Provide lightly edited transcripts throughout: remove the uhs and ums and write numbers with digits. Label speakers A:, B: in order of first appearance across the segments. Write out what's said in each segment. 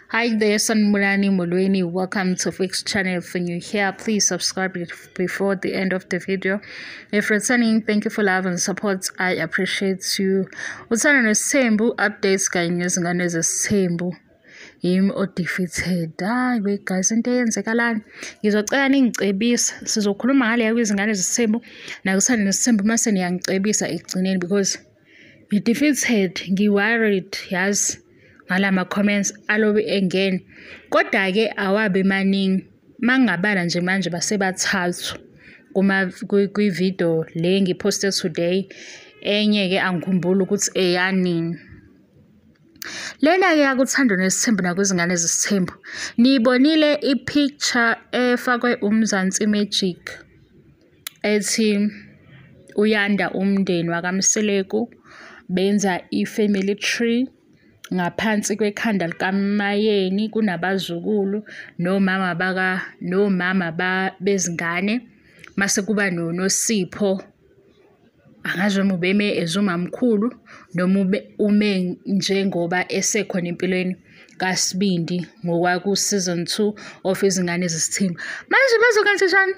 A: Hi there, Sanibonani Molweni. Welcome to Fix Channel. If you're new here, please subscribe before the end of the video. If returning, thank you for love and support. I appreciate you. Uthando Nesithembu updates kanye nezingane zesithembu. Yimi o-defeated. Hayi we guys, into eyenzekalani. Ngizocela ningicebise. Sizokhuluma ngale kwizingane zesithembu nakuthando nesithembu mase niyangicebisa ekugcineni because ngi-defeated, ngi-worried, yazi. Ngalama comments alobe engena, kodwa-ke awabe maningi. Mangingabala nje manje basebathathu kwi-video le engiyiphoste today. Enye-ke angikhumbuli ukuthi eyanini. Lena-ke yakuthando nesithembu nakwizingane zesithembu. Niyibonile i-picture efakwe uMzansi Magic ethi uyanda umndeni wakaMseleku, benza i-family tree. Ngaphansi kwekhanda likaMayeni kunabazukulu nomama nomama bezingane, mase kuba noNosipho, angazi noma ubeme as umamkhulu noma ume njengoba esekhona empilweni kaSibindi ngokwaku-season 2 of Izingane Zesithembu. Manje bazokwenzenjani?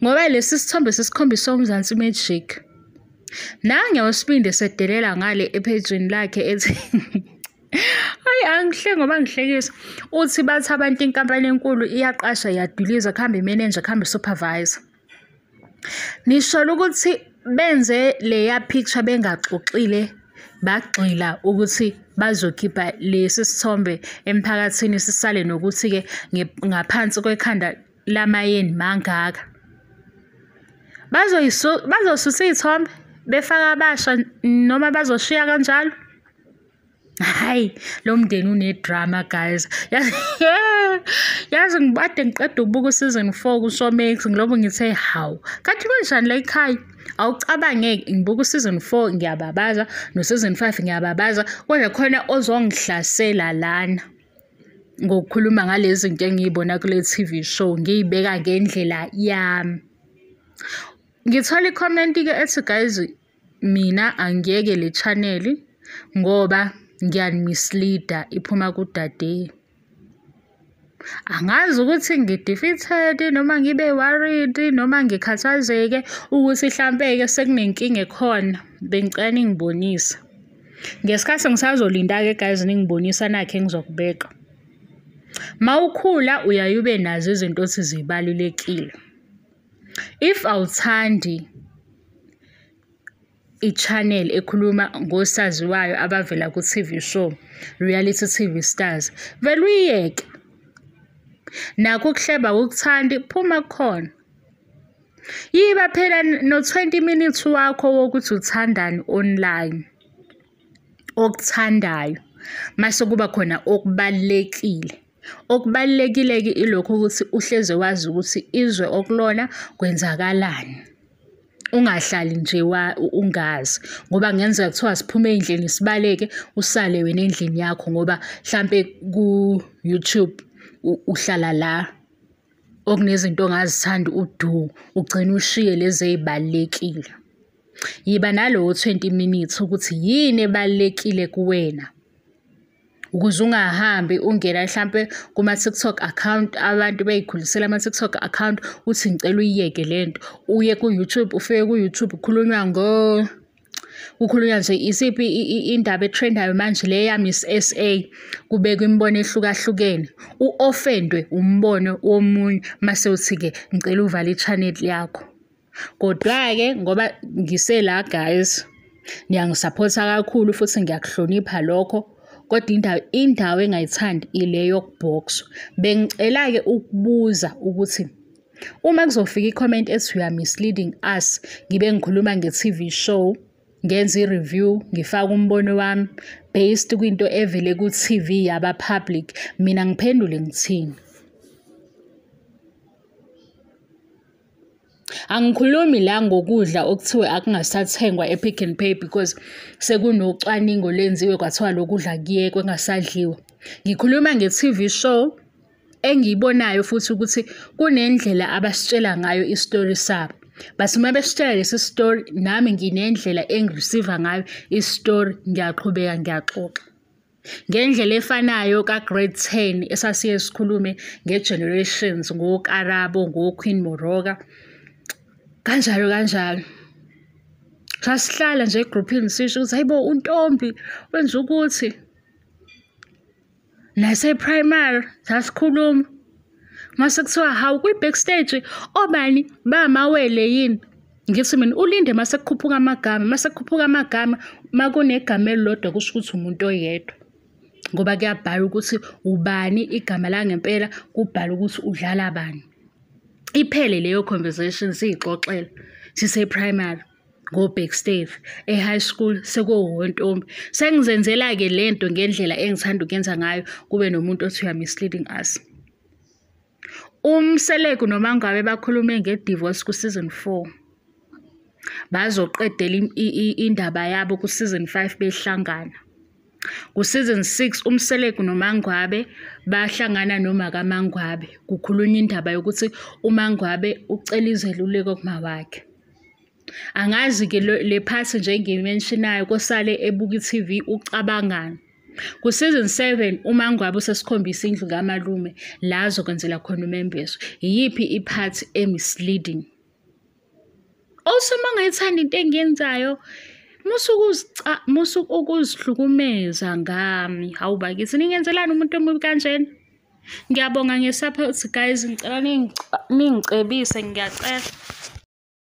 A: Ngoba lesi sithombe sesikhombisa uMzansi Magic. Nange uSibindi esedelela ngale ephejini lakhe ethi hayi angihle ngoba ngihlekisa. Uthi bathi abantu inkampani enkulu iyaqasha iyadiliza, kuhambe imenenja, kuhambe supervisor. Nisholo ukuthi benze leya picture bengaxoxile, bagxila ukuthi bazokhipha lesi sithombe emphakathini sisale nokuthi-ke ngaphansi kwekhanda lamayeni mangaka. Bazosusa iy'thombe befaka abasha noma bazoshiya kanjalo. Hhayi, lo mndeni une-drama guys. Yazi ngibade ngiqeda ukubuka u-season 4 kuShowmax, ngilobo ngithe hawu, kanti kunjani la ekhaya? Awucabangeki, ngibuka u-season 4 ngiyababaza, no-season 5 ngiyababaza, kodwa khona ozongihlasela lana ngokukhuluma ngalezi zinto engiyibona kule TV show, ngiyibeka ngendlela yami. Ngithola i-comment-ke ethi guys, mina angiyeke le channel ngoba ngiyani-mislead-a, iphuma kudade. Angazi ukuthi ngi-defeated noma ngibe worried noma ngikhathazeke ukuthi hlampe-ke sekunenkinga ekhona. Bengicela ningibonise. Ngesikhathi ngisazolinda-ke guys ningibonisa nakho engizokubeka. Mawukhula uyaye ube nazo izinto othi zibalulekile. If awuthandi i-channel ekhuluma ngosaziwayo abavela ku-TV show, reality TV stars, vele uyiyeke. Nakho ukuhleba awukuthandi, phuma kukhona. Yiba phela no-20 minutes wakho wokuthi uthandani online, okuthandayo, mase kuba khona okubalulekile. Okubalulekile-ke ilokhu ukuthi uhleze wazi ukuthi izwe okulona kwenzakalani. Ungahlali nje ungazi, ngoba kungenzeka kuthiwa siphume ey'ndlini sibaleke, usale wena endlini yakho ngoba hlampe ku-YouTube uhlala la okunezinto ongazithandi udu, ugcine ushiye lezi ey'balulekile. Yiba nalowo 20 minutes ukuthi yini ebalulekile kuwena, ukuze ungahambi ungena hlampe kuma-TikTok account, abantu bey'khulisela ama-TikTok account, uthi ngicela uyiyeke lento. Uye ku-YouTube, ufike ku-YouTube kukhulunywa kukhulunywa nje isiphi indaba e-trend-ayo manje le ya-Miss SA, kubekwa imibono ehlukahlukene. U-offend-we umbono womunye mase uthi-ke ngicela uvale i-channel yakho. Kodwa-ke ngoba ngisela guys, niyangisaphotha kakhulu futhi ngiyakuhlonipha lokho. Kodwa indawo engayithandi ile yokubhokswa. Bengicela-ke ukubuza ukuthi uma kuzofika i-comment ethi you are misleading us, ngibe ngikhuluma nge-TV show, ngenza i-review, ngifake umbono wami based kwinto evele ku-TV yaba-public, mina ngiphendule ngithini? Angikhulumi la ngokudla okuthiwe akungasathengwa e-Pick n Pay because sekunocwaningo lenziwe kwathiwa lokudla kuyekwe kungasadliwa. Ngikhuluma nge-TV show engiyibonayo futhi ukuthi kunendlela abasitshela ngayo isitori sabo. Bathi uma besitshela lesi story, nami nginendlela engi-receive-a ngayo isitori, ngiyaqhubeka ngiyaxoxa. Ngendlela efanayo ka-grade 10 esasiye sikhulume nge-generations, ngoKarabo, ngo-Queen Moroka, kanjalo kanjalo. Sasihlala nje egruphini sisho ukuthi hhayi bo, uNtombi wenza ukuthi. Nase-primary sasikhuluma, mase kuthiwa hawu kwi-backstage obani bamawele yini? Ngithi mina ulinde mase kukhuphuka amagama, mase kukhuphuka amagama, makunegama elilodwa kusho ukuthi umuntu oyedwa. Ngoba kuyabhalwa ukuthi ubani igama langempela, kubhalwe ukuthi udlala bani. Iphele leyo conversation siy'xoxela sise-primary ngo-backstage, e-high school sekuwontombi. Sengizenzela-ke lento ngendlela engithanda ukuyenza ngayo, kube nomuntu othi you are misleading us. UMseleku noMaNgwabe bakhulume nge-divorce ku-season 4. Bazoqedela indaba yabo ku-season 5 behlangana. Ku-season 6 uMseleku noMaNgwabe bahlangana nomakaMaNgwabe. Kukhulunywa indaba yokuthi uMaNgwabe ucela izeluleko kumawakhe. Angazi-ke le part nje engiyi-mention-ayo kosale ebuka i-TV ucabangani. Ku-season 7 uMaNgwabe usesikhombisa indlu kamalume la azokwenzela khona umembeso. Iyiphi i-part e-misleading? Also, uma ungayithandi into engiyenzayo, musa ukuzihlukumeza ngami. Hawu bakithi, ningenzelani umuntu omubi kanjena? Ngiyabonga nge-support guys, ngicela ningicebise, ngiyacela.